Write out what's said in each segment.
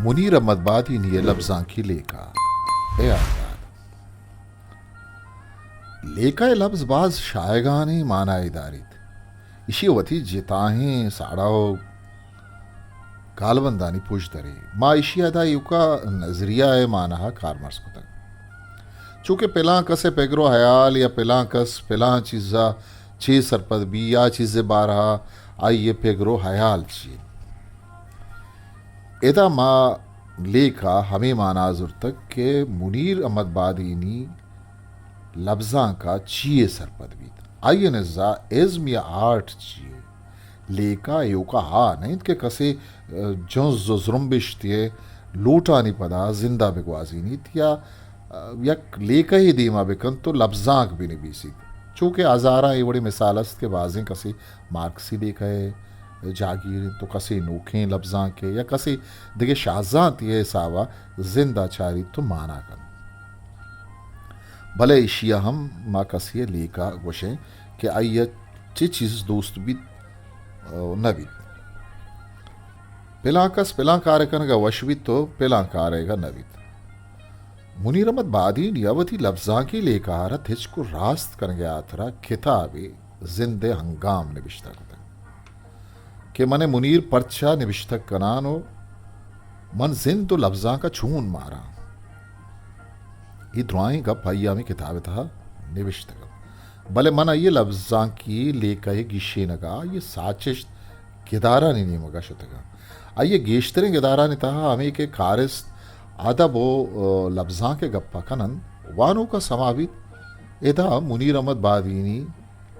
منیر احمد بادینی ءِ لبزانکی لیکہ ءِ آزات۔ لیکہ ءِ لبز باز شاہگانیں معنائے داریت۔ ایشی ءِ وتی جتاہیں ساڑا ءُ گالبندانی پژدرے۔ ما ایشی ءَ ادا ایوکا نظریہ ءِ معناہا کارمرز کتگ۔ چونکہ پلاں کس ءِ پگر ءُ ہیال یا پلاں کس پلاں چیزا چے سرپد بی یا چیزے بارہا آئی ءِ پگر ءُ ہیال چی انت۔ ادا ما لیکہ ءَ ہمے مانا زرتگ کہ منیر احمد بادینی لبزانک ءَ چی یے سرپد بیت؟ آئی ءِ نزا ازم یا آرٹ چی یے؟ لیکہ ایوکا آ نہ انت کہ کسے، ءَ، جنز ءُ زرمبشتے ءِ لوٹانی پدا زند ءَ بگوازینیت یا، ءَ، یک لیکہے دیما بکنت ءُ لبزانک بنبیسیت۔ چو کہ ہزاراں اے وڑیں مثال است کہ بازیں کسے مارکسی لیکہ ءِ جاگیر انت ءُ کسے نوکیں لبزانک ءِ یا کسے دگہ شاہزانتے ءِ حساب ءَ زند ءَ چاریت ءُ مانا کنت۔ بلے ایشی ءَ ہم ما کسے ءِ لیکہ ءَ گوشیں کہ آئی ءَ چے چیز دوست بیت، ءَ، نہ بیت۔ پلاں کس پلاں کار ءَ کنگ ءَ وش بیت ءُ پلاں کار ءَ نہ بیت۔ منیر احمد بادینی ءَ وتی لبزانکی لیکہ ءَ را تچک ءُ راست کنگ ءِ ہاترا کتابے زند ءِ ہنگام نبشتہ کتگ کہ من منیر پرچا نبشتہ کنان ءُ من زند ءُ لبزانک ءَ چون ماراں۔ اے درائیں گپ آئی ءَ ہمے کتاب ءِ تہا نبشتگ انت۔ بلے من آئی ءِ لبزانکی لیکہ ءِ گیشینگ ءَ آئی ءِ ساچشت گدارانی نیمگ ءَ شتگ انت۔ آئی ءِ گیشتریں گدارانی تہا ہمے کہ کارست، ادب ءُ، ءَ، لبزانک ءِ گپ ءَ کن انت، وانوک ءَ سما بیت، ادا منیر احمد بادینی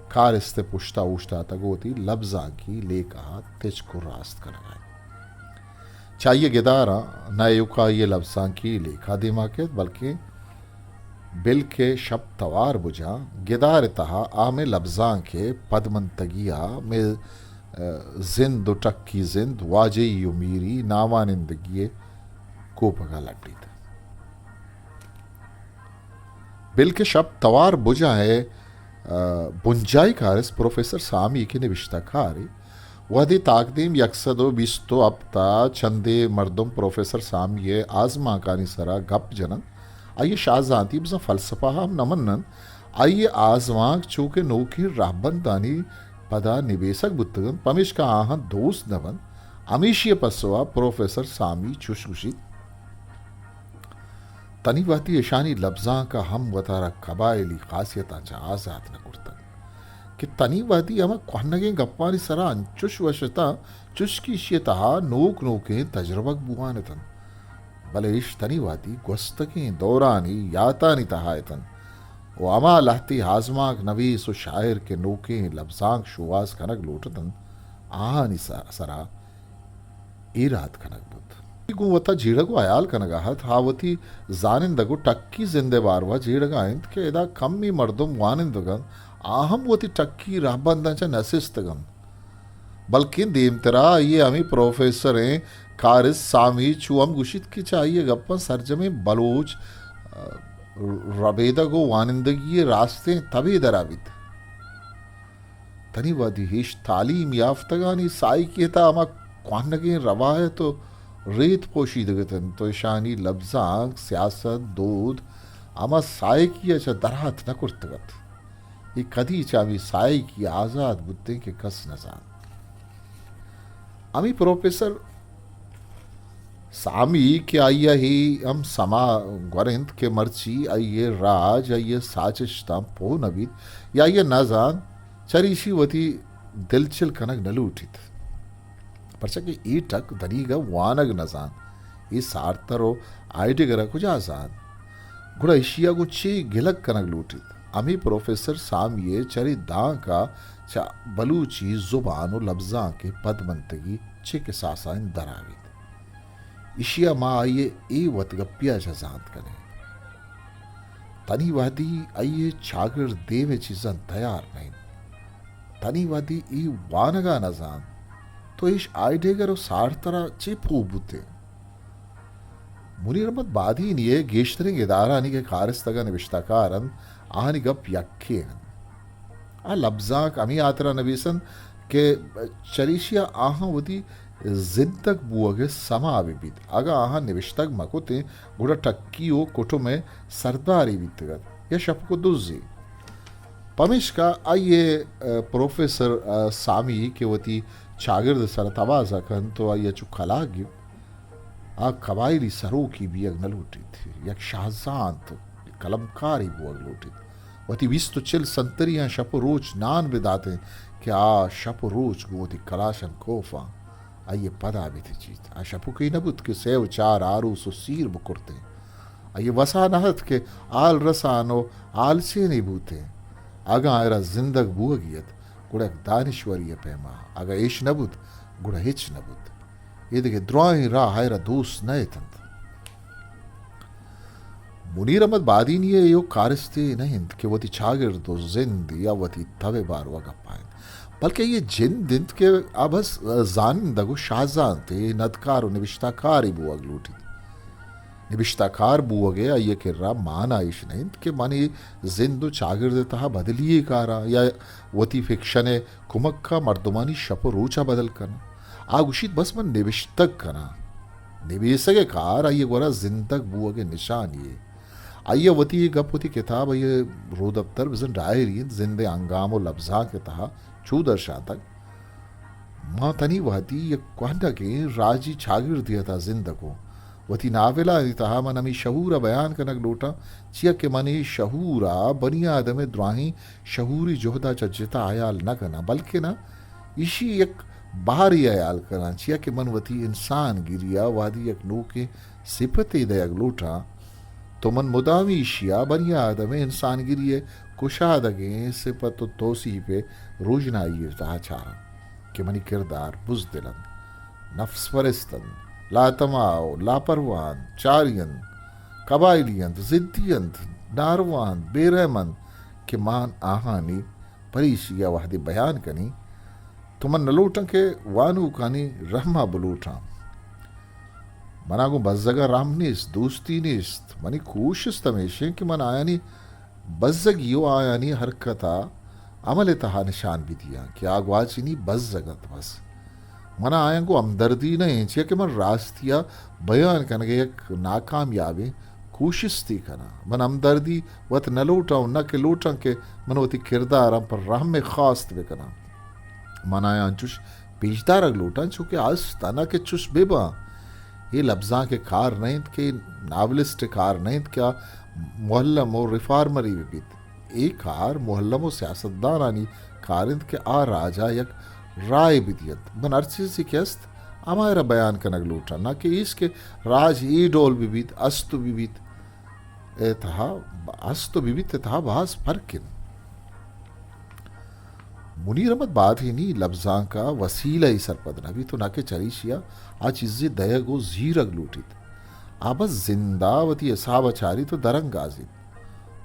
کارست ءِ پشت ءَ اوشتاتگ ءُ وتی لبزانکی لیکہ ءَ تچک ءُ راست کنگ ءَ انت۔ چہ آئی ءِ گداراں نہ ایوک ءَ آئی ءِ لبزانکی لیکہ دیما کیت، بلکیں بلکہ شپ توار بجاں گدار ءِ تہا آ مئے لبزانک ءِ پدمنتگی ءَ مئے، ءَ، زند ءُ ٹکی زند، واجہی ءُ میری، ناوانندگی ءِ کوپگ ءَ لڈیت۔ بلکہ شپ توار بجاں ءِ، ءَ، بنجاہی کارست پروفیسر سامی کہ نبشتہ کارے، وہدے تاکدیم یک سد ءُ بیست ءُ ہپت ءَ چندے مردم پروفیسر سامی ءِ آزمانکانی سرا گپ جن انت، آئی ءِ شاہزانتی بزاں فلسفہ ہم نہ من انت، آئی ءِ آزمانک چو کہ نوکیں رہبندانی پدا نبیسگ بوتگ انت، پمیشکا آہاں دوست نہ بنت۔ ہمیشی ءِ پسو ءَ پروفیسر سامی چوش گوشیت، تنی وہدی اشانی لبزانک ءَ ہم وتارا قبائلی خاصیتاں چہ آزات نہ کرتگ کہ تنی وہدی ہما کوہنگیں گپانی سرا انچوش وشتاں، چوش کہ ایشی ءِ تہا نوک نوکیں تجربگ بوان اتنت، بلے ایش تنی وہدی گوستگیں دورانی یاتانی تہا اتنت ءُ ہما لہتے آزمانک نویس ءُ شاعر کہ نوکیں لبزانک شوہاز کنگ لوٹ اتنت، آہانی س-، سرا ایراد کنگ بوت۔ گوں وتا جیڑگ ءُ ہیال کنگ ءَ ات، آ وتی زانندگ ءُ ٹکی زند ءِ باروا جیڑگ ءَ انت کہ ادا کمے مردم وانندگ انت، آ ہم وتی ٹکی رہبنداں چہ نہ سستگ انت، بلکیں دیمترا آئی ءِ ہمے پروفیسریں کارست سامی چو ہم گوشیت کہ چہ آئی ءِ گپاں سرجمیں بلوچ، ءَ، ربیدگ ءُ وانندگی ءِ راستیں تبے درا بیت۔ تنی وہدی ایش تعلیم یافتگانی سائیکی ءِ تہا ہما کوہنگیں روایت ءُ ریت پوشیدگ اتنت ءُ اشانی لبزانک، سیاست، دود ہما سائیکی ءَ چہ دراتک نہ کرتگ ات۔ اے کدی چہ ہمے سائیکی آزات بوتیں کہ کس نہ زانت۔ ہمے پروفیسر سامی کہ آئی ءَ اے ہم سما گور انت کہ مرچی آئی ءِ راج آئی ءِ ساچشتاں پوہ نہ بیت یا آئی ءَ نہ زانت، چریشی وتی دلچل کنگ نہ لوٹیت، پرچا کہ اے ٹک دنیگہ وانگ نہ زانت، اے سارتر ءُ ہائیڈگر ءَ کجا زانت؟ گڑا ایشی ءَ گوں چے گلگ کنگ لوٹیت؟ ہمے پروفیسر سامی ءِ چرے دانک ءَ چہ بلوچی زبان ءُ لبزانک ءِ پدمنتگی چے کساسانی درا بیت؟ ایشی ءَ ما آئی ءِ اے وتگپی ءَ چہ زانت کنیں۔ تنی وہدی آئی ءِ چاگرد دیم ءِ چیزاں تیار نہ انت۔ تنی وہدی اے وانگ ءَ نہ زانت، تو ایش ہائیڈگر ءُ سارتر ءَ چے پوہ بوتیں؟ منیر احمد بادینی ءِ گیشتریں گدارانی کہ کارستگ ءُ نبشتہ کار انت، آہانی گپ یکے انت۔ آ لبزانک ہمے ہاترا نبیس انت کہ چریشی ءَ آہاں وتی زندگ بوگ ءِ سما بہ بیت۔ اگاں آہاں نبشتگ مہ کتیں، گڑا ٹکی ءُ کٹم ءِ سردارے بیتگ ات یا شپک ءُ دزے۔ پمیشکا آئی ءِ، ءَ، پروفیسر، ءَ، سامی کہ وتی چاگرد ءِ سرا تبازہ کنت ءُ آئی ءَ چو کلاگ گیپت، آ قبائلی سروکے بیگ نہ لوٹیت، یک شاہزانت، یک قلمکارے بوگ لوٹیت۔ وتی بیست ءُ چل سنتریاں شپ ءُ روچ نان بہ داتیں کہ آ شپ ءُ روچ گوں وتی کلاشن کوفاں آئی ءِ پدا بہ تچیت۔ آ شپوکے نہ بوت کہ سئے ءُ چار آروس ءُ سیر بکرتیں۔ آئی ءِ وسا نہ ات کہ آل رسان ءُ آلچینے بوتیں۔ اگاں آئرا زندگ بوگی ات، گڑا یک دانشوری ءِ پیما، اگاں ایش نہ بوت، گڑا ہچ نہ بوت۔ اے دگہ دراہیں راہ آئرا دوست نہ اتنت۔ منیر احمد بادینی ءِ ایوک کارستے نہ انت کہ وتی چاگرد ءُ زند یا وتی تب ءِ باروا گپ ءَ انت، بلکہ آئی ءِ جند انت کہ آ بس زانندگ ءُ شاہزانتے، ندکار ءُ نبشتہ کارے بوگ لوٹیت۔ نبشتہ کار بوگ ءِ آئی ءِ کرا مانا ایش نہ انت کہ من اے زند ءُ چاگرد ءِ تہا بدلی یے کاراں یا وتی فکشن ءِ کمک ءَ مردمانی شپ ءُ روچ ءَ بدل کناں۔ آ گوشیت، بس من نبشتگ کناں۔ نبیسگ ءِ کار آئی ءِ گورا زندگ بوگ ءِ نشانی یے۔ آئی ءَ وتی اے گپ وتی کتاب، آئی ءِ رودپتر بزاں ڈائری انت، زند ءِ ہنگام ءُ لبزانک ءِ تہا چو درشانتگ۔ ما تنی وہدی یک کوہنگیں راجی چاگردے ءِ تہا زندگ اوں۔ وتی ناولانی تہا من ہمے شعور ءَ بیان کنگ لوٹاں، چیا کہ من اے شعور ءَ بنی آدم ءِ دراہیں شعوری جہد ءَ چہ جتا ہیال نہ کناں، بلکنا ایشی یک بہرے ہیال کناں، چیا کہ من وتی انسان گری ءَ وہدی یک نوکیں سپتے دئیگ لوٹاں، تو من مدامی ایشی ءَ بنی آدم ءِ انسان گری ءِ کشادگیں سپت ءُ توسیپ ءِ روژنائی ءِ تہا چاراں کہ منی کردار بزدل انت، نفس پرست انت، لاتماہ ءُ لاپرواہ انت، چاری انت، قبائلی انت، ضدی انت، ناروا انت، بے رحم انت کہ من آہانی پریشی ءَ وہدے بیان کنیں تو من نہ لوٹاں کہ وانوکانی رحم ءَ بلوٹاں۔ منا گوں بزگ ءَ رحم نیست، دوستی نیست۔ منی کوشست ہمیش انت کہ من آیانی بزگی ءُ آیانی حرکت ءَ عمل ءِ تہا نشان بدیاں کہ آ گواچنی بزگ انت بس۔ منا آیاں گوں ہمدردی نہ انت، چیا کہ من راستی ءَ بیان کنگ ءِ یک ناکامیابیں کوشستے کناں۔ من ہمدردی وت نہ لوٹاں ءُ نہ کہ لوٹاں کہ من وتی کرداراں پر رحم ءِ خواست بکناں۔ من آیاں انچوش پیش دارگ لوٹاں چو کہ است، نہ کہ چوش بہ باں۔ اے لبزانک ءِ کار نہ انت کہ، ناولسٹ ءِ کار نہ انت کہ آ معلم ءُ ریفارمرے بہ بیت۔ اے کار معلم ءُ سیاستدانانی کار انت کہ آ راج ءَ یک راہے بدینت۔ من ہر چیزے کہ است، ہمائی را بیان کنگ لوٹاں، نہ کہ ایش کہ راج اے ڈول بہ بیت، است بہ بیت ءِ تہا، است بہ بیت ءِ تہا باز فرق انت۔ منیر احمد بادینی لبزانک ءَ وسیلہ ءَ سرپد نہ بیت ءُ نہ کہ چریشی ءَ آ چیزے دئیگ ءُ زیرگ لوٹیت۔ آ بس زند ءَ وتی حساب ءَ چاریت ءُ درانگازیت۔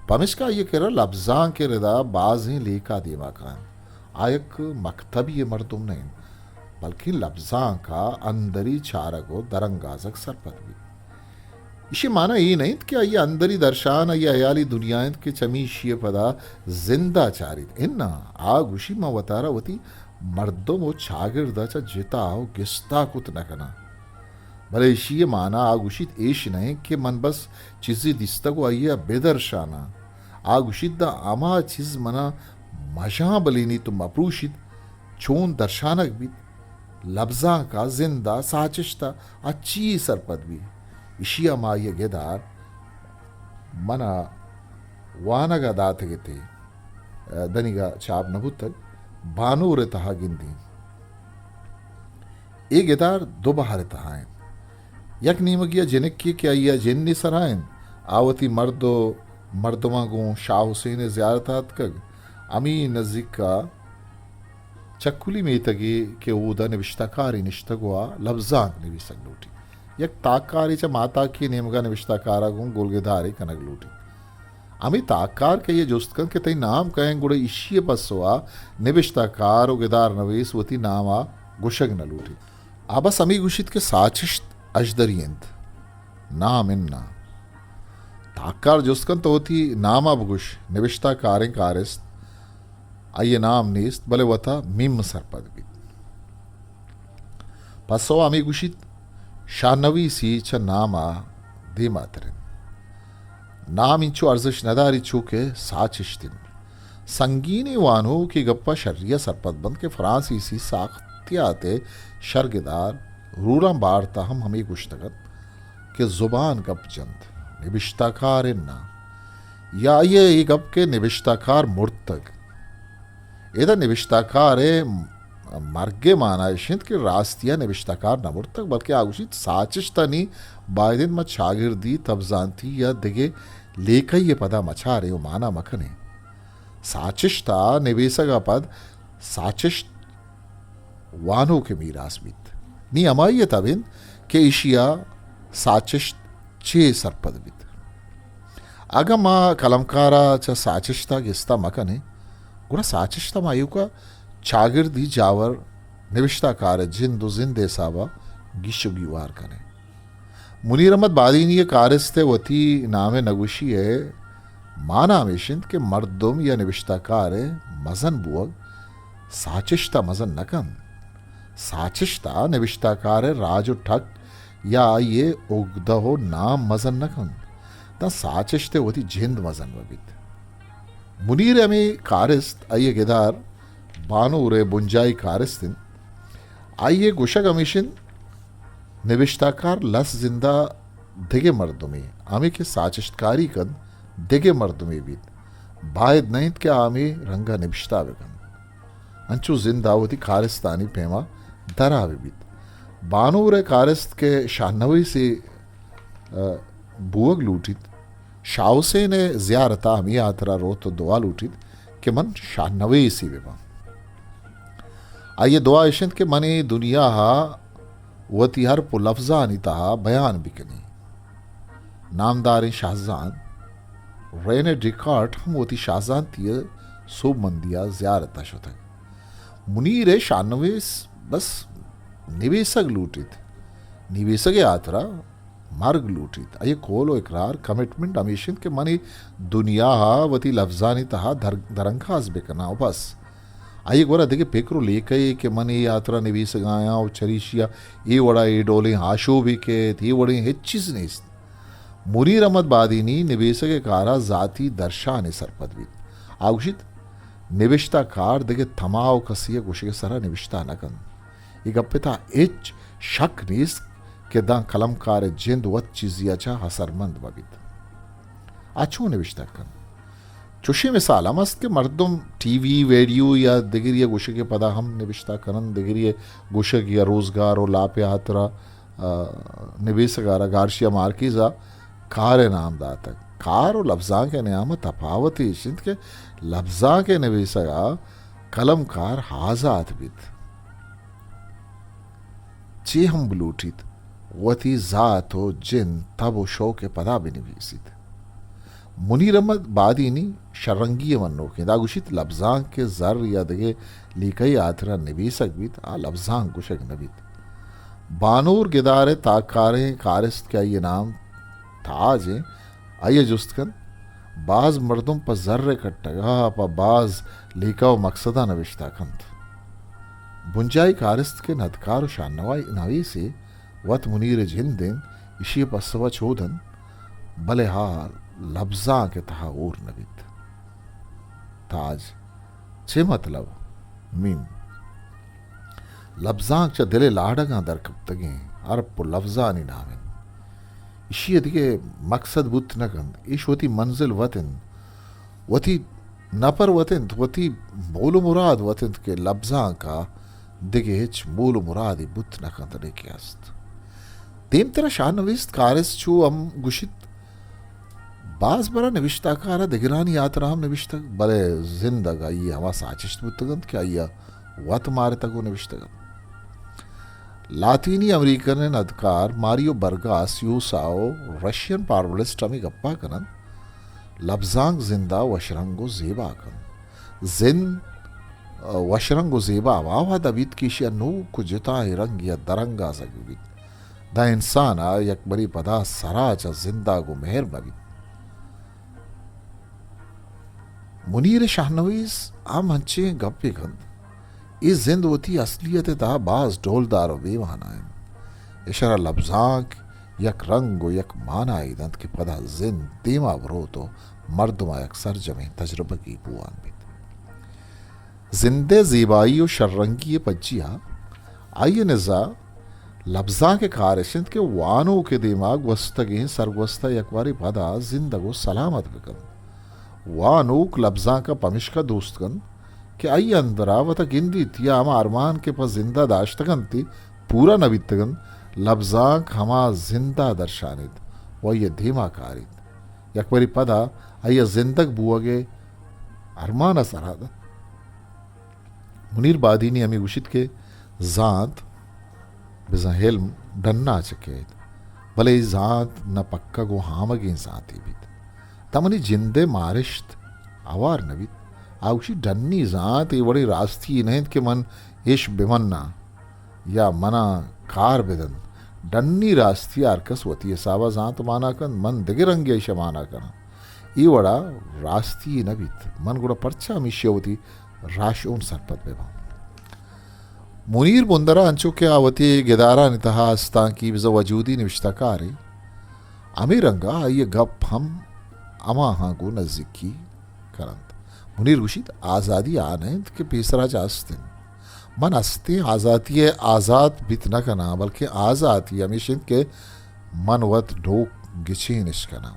پمیشکا آئی ءِ کرا لبزانک ءِ ردا بازیں لیکہ دیما کاینت۔ آ یک مکتبی ءِ مردم نہ انت، بلکیں لبزانک ءَ اندری چارگ ءُ درانگازگ سرپد بیت۔ ایشی مانا اے نہ انت کہ آئی ءِ اندری درشان آئی ءِ ہیالی دنیا انت کہ چمیشی ءَ پدا زند ءَ چاریت۔ اناں، آ گوشی، من وتارا وتی مردم ءُ چاگرد ءَ چہ جتا ءُ گستا کت نہ کناں۔ بلے ایشی ءِ مانا آ گوشیت ایش نہ انت کہ من بس چیزے دیستگ ءُ آئی ءَ بہ درشاناں۔ آ گوشیت، داں ہما چیز منا مژاں بلینیت ءُ مپروشیت، چون درشانگ بیت؟ لبزانک ءَ، زند ءَ، ساچشت ءَ، آ چی سرپد بیت؟ ایشی ءَ ما آئی ءِ گدار منا وانگ ءَ داتگ ات ءُ دنیگا چاپ نہ بوتگ، بانور ءِ تہا گندیں۔ اے گدار دو بہر ءِ تہا انت۔ یک نیمگی ءَ جنکے کہ آئی ءِ جنے سرا انت، آ وتی مرد ءُ مردماں گوں شاہ حسین ءِ زیارت ءَ اتکگ۔ ہمے نزیک ءَ چکلی میتگے کہ اودا نبشتہ کارے نشتگ ءُ آ لبزانک نبیسگ لوٹیت۔ یک تاککارے چہ ماہتاکی ءِ نیمگ ءَ نبشتہ کار ءَ گوں گلگدارے کنگ لوٹیت۔ ہمے تاککار کہ آئی ءَ جست کنت کہ تئی نام کئے انت، گڑا ایشی ءِ پسو ءَ نبشتہ کار ءُ گدار نویس وتی نام ءَ گوشگ نہ لوٹیت۔ آ بس ہمے گوشیت کہ ساچشت اژدری انت، نام اناں۔ تاککار جست کنت، تو وتی نام ءَ بگوش۔ نبشتہ کاریں کارست، آئی ءِ نام نیست، بلے وتا میم سرپد بیت۔ پسو ہمے گوشیت، شاہ نویسی چہ نام ءَ دیماتر انت۔ نام انچو ارزشت نداریت چو کہ ساچشت انت۔ سنگینیں وانوک اے گپ ءَ شری ءَ سرپد بنت کہ فرانسیسی ساختیات ءِ شرگدار رولاں بارت ءَ ہم ہمے گوشتگ ات کہ زبان گپ جنت، نبشتہ کار اناں۔ یا آئی ءِ اے گپ کہ نبشتہ کار مرتگ۔ ادا نبشتہ کار ءِ مرگ ءِ مانا اش انت کہ راستی ءَ نبشتہ کار نہ مرتگ، بلکیں آ گوشیت، ساچشت ءَ نی باید انت ما چاگردی، تبزانتی یا دگہ لیکہی ءِ پدا مچاریں و مانا مکنیں۔ ساچشت ءَ نبیسگ ءَ پد ساچشت وانوک ءِ میراث بیت۔ نی ہمائی ءِ تب انت کہ ایشی ءَ ساچشت چے سرپد بیت۔ اگاں ما کلمکار ءَ چہ ساچشت ءَ گستا مکنیں، گڑا ساچشت ءَ ما ایوک ءَ چاگردی جاور، نبشتہ کار ءِ جند و زند ءِ حساب ءَ گیش و گیوار کنیں۔ منیر احمد بادینی ءِ کارست ءِ وتی نام ءِ نگوشی ءِ مانا ہمیش انت کہ مردم یا نبشتہ کار ءِ مزن بوگ ساچشت ءَ مزن نہ کنت۔ ساچشت ءَ نبشتہ کار ءِ راج و ٹک یا آئی ءِ اگدہ و نام مزن نہ کنت، داں ساچشت ءِ وتی جند مزن بہ بیت۔ منیر ءِ ہمے کارست آئی ءِ گدار بانور ءِ بنجاہی کارست انت۔ آئی ءِ گوشگ ہمیش انت، نبشتہ کار لس زند ءَ دگہ مردمے، ہمے کہ ساچشتکاری کنت، دگہ مردمے بیت، باید نہ انت کہ آ ہمے رنگ ءَ نبشتہ بہ کنت، انچو زند ءَ وتی کارستانی پیما درا بہ بیت۔ بانور ءِ کارست کہ شاہ نویسے، ءَ، بوگ لوٹیت، شاہ حسین ءِ زیارت ءَ ہمے ہاترا روت و دعا لوٹیت کہ من شاہ نویسے بہ باں۔ آئی ءِ دعا اش انت کہ من اے دنیا ءَ وتی حرپ و لفظانی تہا بیان بکنی۔ نامداریں شاہزانت رینے ڈیکارٹ ہم وتی شاہزانتی ءِ سوبمندی ءَ زیارت ءَ شتگ۔ منیر ءِ شاہ نویس بس نبیسگ لوٹیت۔ نبیسگ ءِ ہاترا مرگ لوٹیت۔ آئی ءِ قول و اقرار، کمٹمنٹ ہمیش انت کہ من اے دنیا ءَ وتی لفظانی تہا در-، درانگاز بکناں و بس۔ آئی ءِ گورا دگہ پکر و لیکہ یے کہ من اے ہاترا نبیسگ ءَ آیاں و چریشی ءَ اے وڑا اے ڈولیں آشوبے کیت، اے وڑیں ہچ چیز نیست۔ منیر احمد بادینی نبیسگ ءِ کار ءَ ذاتی درشانے سرپد بیت۔ آ گوشیت، نبشتہ کار دگہ تما و کسے ءِ گوشگ ءِ سرا نبشتہ نہ کنت۔ اے گپ ءِ تہا ہچ شک نیست کہ داں کلمکار ءِ جند وت چیزے ءَ چہ اثرمند مہ بیت۔ آ چون نبشتہ کنت؟ چوشیں مثال ہم است کہ مردم ٹی وی، ویڈیو یا دگری ءِ گوشگ ءِ پدا ہم نبشتہ کننت، دگری ءِ گوشگ یا روزگار و لاپ ءِ ہاترا، آ، نبیسگ ءَ را گارشیا مارکیز ءَ کار ءِ نام داتگ۔ کار و لبزانک ءِ نیام ءَ تپاوت ایش انت کہ لبزانک ءِ نبیسگ ءَ کلمکار آزات بیت۔ چے ہم بلوٹیت، وتی ذات و جند، تب و شوق ءِ پدا بنویسیت۔ منیر احمد بادینی شررنگی ءِ منوکیں۔ دا گوشیت، لبزانک کہ زر یا دگہ لیکہ ءِ ہاترا نبیسگ بیت، آ لبزانک گوشگ نہ بیت۔ بانور گدار ءِ تاککاریں کارست کہ آئی ءِ نام تاج انت، آئی ءَ جست کنت، باز مردم پہ زر ءِ کٹگ ءَ پہ باز لیکہ و مقصداں نبشتہ کنت۔ بنجاہی کارست کہ ندکار و شاہ نوا-، نویسے وت منیر ءِ جند انت، ایشی ءِ پسو ءَ چود انت، بلے آ لبزانک ءِ تہا ہور نہ بیت۔ تاج چے مطلب؟ میم۔ لبزانک چہ دل ءِ لاڈگاں درکپتگیں حرپ و لبزانی نام انت۔ ایشی ءِ دگہ مقصد بوت نہ کنت۔ ایش وتی منزل وت انت، وتی نپر وت انت، وتی مول و مراد وت انت کہ لبزانک ءَ دگہ ہچ مول و مرادے بوت نہ کنت، نئیکہ است۔ دیمترا شاہ نویست کارست چو ہم گوشیت، باز برا نبشتہ کار ءَ دگرانی ہاترا ہم نبشتگ، بلے زندگ آئی ءِ ہما ساچشت بوتگ انت کہ آئی ءَ وت مارتگ و نبشتگ انت۔ لاطینی امریکن ندکار ماریو برگاس یوسا و رشین پارولسٹ ہمے گپا کننت، لبزانک زند ءَ وشرنگ و زیبا کنت۔ زند، ءَ، وشرنگ و زیبا ہما وہدا بیت کہ ایشی ءَ نوک و جتائیں رنگے ءَ درانگازگ بہ بیت۔ داں انسان ءَ یکبرے پدا سرا چہ زند ءَ گوں مہر نہ بیت۔ منیر شاہنویس ہم انچیں گپے کنت اے زند وتی اصلیت ءِ تہا باز ڈولدار ءُ بے مانا انت۔ اشرا لبزانک یک رنگ ءُ یک مانائے دنت کہ پدا زند دیما بروت ءُ مردم ءَ یک سرجمیں تجربگے بوان بیت۔ زند ءِ زیبائی ءُ شررنگی ءِ پجیا آئی ءِ نزا لبزانک ءِ کار اش انت کہ وانوک ءِ دیما گوستگیں سرگوست ءَ یکبارے پدا زندگ ءُ سلامت بکنت۔ وانوک لبزانک ءَ پمشکا دوست کنت کہ آئی اندرا وتا گندیت یا ہما ارمان کہ پہ زندا داشتگ انت، پورا نہ بیتگ انت، لبزانک ہما زندا درشانیت ءُ آئی ءِ دیما کاریت۔ یکبرے پدا آئی ءِ زندگ بوگ ءِ ارمان ءَ سرا دنت۔ منیر بادینی ہمے گوشیت کہ زانت بزاں علم ڈنا چہ کئیت، بلے اے زانت نہ پکگ ءُ ہامگیں زانتے بیت۔ تاں منی جند ءِ مارشت ہوار نہ بیت۔ آ گوشی، ڈنی زانت اے وڑیں راستی یے نہ انت کہ من ایش بہ مناں یا منا کار بہ دنت۔ ڈنی راستی ءَ ہر کس وتی حساب ءَ زانت ءُ مانا کنت، من دگہ رنگے ایش ءَ مانا کناں۔ اے وڑا راستی یے نہ بیت۔ من گڑا پرچا ہمیشی ءَ وتی راہشون سرپد بہ باں؟ منیر بندرا انچو کہ آ وتی گدارانی تہا استانکی بزاں وجودی نبشتہ کارے، ہمے رنگا آئی ءِ گپ ہم ہماہاں گوں نزیکی کننت۔ منیر گوشیت، آزادی آ نہ انت کہ پیسرا چہ است انت۔ من استیں آزاتی ءَ آزات بیت نہ کناں، بلکیں آزاتی ہمیش انت کہ من وت نوک گچین اش کناں۔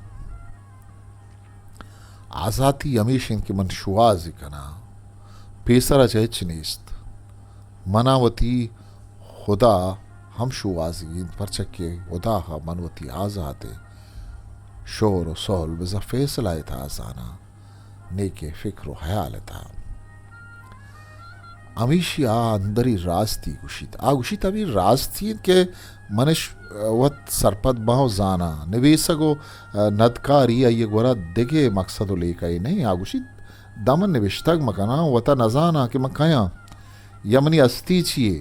آزاتی ہمیش انت کہ من شوہازی کناں، پیسرا چہ ہچ نیست۔ منا وتی ہدا ہم شوہازی انت، پرچا کہ ہدا ءَ من وتی آزات ءِ شور ءُ سہل بزاں فیصلہ ءِ تہا زاناں، نیکیں فکر ءُ ہیال ءِ تہا۔ ہمیشی آ اندری راستی گوشیت۔ آ گوشیت، ہمے راستی انت کہ منش وت سرپد باں ءُ زاناں۔ نبیسگ ءُ ندکاری آئی ءِ گورا دگہ مقصد ءُ لیکہ یے نہ انت۔ آ گوشیت، داں من نبشتگ مکناں، وتا نزاناں کہ من کئے آں یا منی ہستی چی یے۔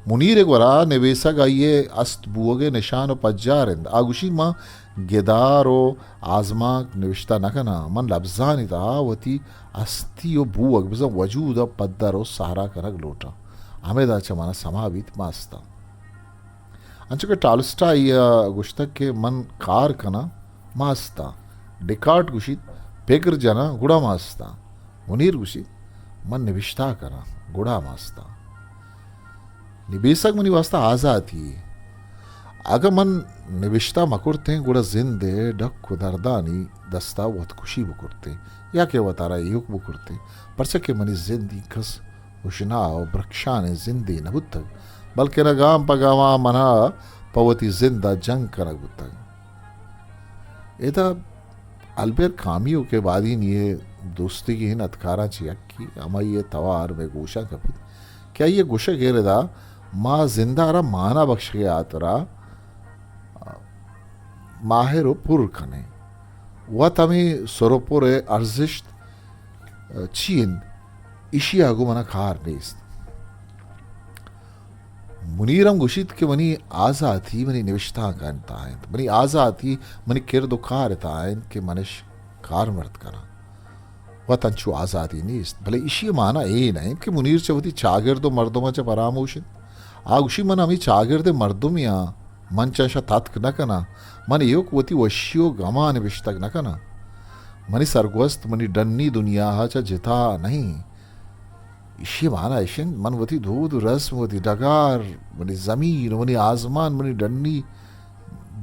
منیر ءِ گورا نبیسگ آئی ءِ است بوگ ءِ نشان ءُ پجار انت۔ آ گوشیت، من گدار ءُ آزمانک نبشتہ نہ کناں، من لبزانی تہا وتی ہستی ءُ بوگ، بزاں وجود ءَ پدر ءُ سہرا کنگ لوٹاں۔ ہمدا چہ منا سما بیت، من استاں۔ انچو کہ ٹالسٹائی ءَ گوشتگ کہ من کار کناں، من استاں۔ ڈیکارٹ گوشیت، پگر جناں، گڑا من استاں۔ منیر گوشیت، من نبشتہ کناں، گڑا من استاں۔ نبیسگ منی واسطہ آزاتی یے۔ اگاں من نبشتہ مکرتیں، گڑا زند ءِ ڈک ءُ دردانی دستا وتکشی بکرتیں یا کہ وتارا ایوک بکرتیں، پرچا کہ منی زند اینکس ہشناہ ءُ برکشانیں زندے نہ بوتگ، بلکنا گام پہ گاما منا پہ وتی زندا جنگ کنگ بوتگ۔ ادا البیر کامیو کہ بادینی ءِ دوستیگیں ندکاراں چہ یکے، ہمائی ءِ توار مئے گوشاں کپیت کہ آئی ءِ گوشگ ایر ادا، ما زند ءَ را مانا بخشگ ءِ ہاترا ماہر ءُ پر کنیں۔ وت ہمے سر ءُ پر ءِ ارزشت چی انت، ایشی ءَ گوں منا کار نیست۔ منیر ہم گوشیت کہ منی آزاتی منی نبشتانکانی تہا انت، منی آزاتی منی کرد ءُ کار ءِ تہا انت کہ منش کارمرد کناں۔ وت انچو آزاتی نیست، بلے ایشی ءِ مانا اے نہ انت کہ منیر چہ وتی چاگرد ءُ مردماں چہ پراموش انت۔ آ گوشی، من ہمے چاگرد ءِ مردمے آں، من چہ اشاں تتک نہ کناں، من ایوک وتی وشی ءُ گماں نبشتگ نہ کناں۔ منی سرگوست منی ڈنی دنیا ءَ چہ جتا نہ انت۔ ایشی ءِ مانا اش انت، من وتی دود ءُ رسم، وتی ڈگار، منی زمین ءُ منی آزمان، منی ڈنی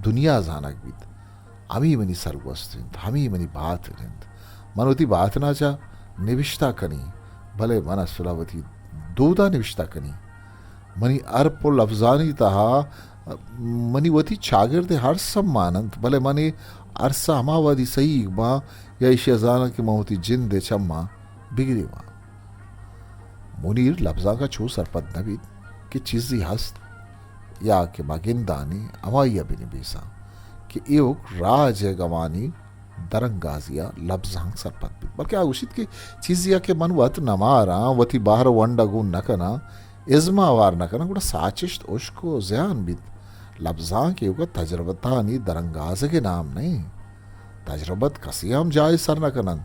دنیا زانگ بیت۔ ہمے منی سرگوست انت، ہمے منی باتن انت۔ من وتی باتنا چہ نبشتہ کنی، بلے من اصلا وتی دودا نبشتہ کنی۔ منی ارپ ءُ لبزانی تہا منی وتی چاگرد ءِ ارس ہم مان انت، بلے من اے ارس ءَ ہما وہدی سہیگ باں یا ایشی ءَ زاناں کہ من وتی جند ءِ چماں بگریواں۔ منیر لبزانک ءَ چو سرپد نہ بیت کہ چیزے ہست یا کہ ما گندانی ہمائی ءَ بہ نبیساں کہ ایوک راج ءِ گمانی درانگازی ءَ لبزانک سرپد بیت، بلکیں آ گوشیت کہ چیزے ءَ کہ من وت نہ ماراں، وتی بہر ءُ ونڈ ءَ گون نہ کناں، ازم ءَ ہوار نہ کناں، گڑا ساچشت ہشک ءُ زیان بیت۔ لبزانک ایوک ءَ تجربتانی درانگازگ ءِ نام نہ انت۔ تجربت کسے ہم جاہ ءَ سر نہ کن انت،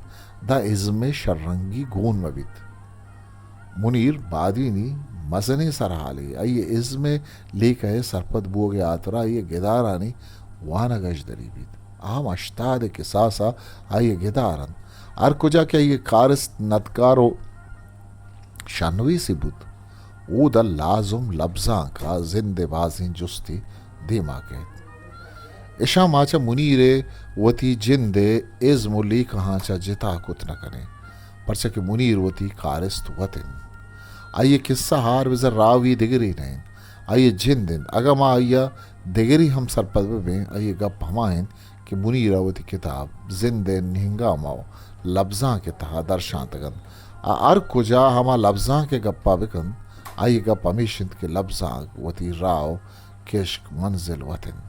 داں ازم ءِ شررنگی گون مہ بیت۔ منیر بادینی مزنیں سرحالے، آئی ءِ ازم ءِ لیکہ ءِ سرپد بوگ ءِ ہاترا آئی ءِ گدارانی وانگ ہژدری بیت۔ آ ہم ہشتاد ءِ کساس ءَ آئی ءِ گدار انت۔ ہر کجا کہ آئی ءِ کارست ندکار و شنویسی بوت، اودا لازم لبزانک ءَ زند ءِ بازیں جستے دیما کئیت۔ اشاں ما چہ منیر ءِ وتی جند ءِ ازم و لیکہاں چہ جتا کت نہ کنیں، پرچا کہ منیر وتی کارست وت انت۔ آئی ءِ کسہ ہار بزاں راوی دگرے نہ انت، آئی ءِ جند انت۔ اگاں ما آئی ءَ دگرے ہم سرپد بہ بیں، آئی ءِ گپ ہما انت کہ منیر ءَ وتی کتاب زند ءِ نہنگام ءَ لبزانک ءِ تہا درشانتگ انت۔ آ ہر کجا ہما لبزانک ءِ گپ ءَ بہ کنت، آئی ءِ گپ ہمیش انت کہ لبزانک وتی راہ و کشک منزل وت انت۔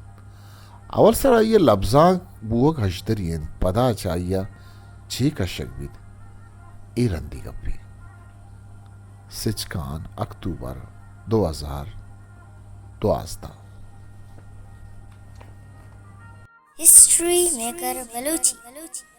اول سر آئی ءِ لبزانک بوگ ہژدری انت، پدا چہ آئی ءَ چے کشگ بیت، اے رندی گپے۔ سچکان، اکتوبر، دو ہزار دوازدہ۔ History maker Balochi.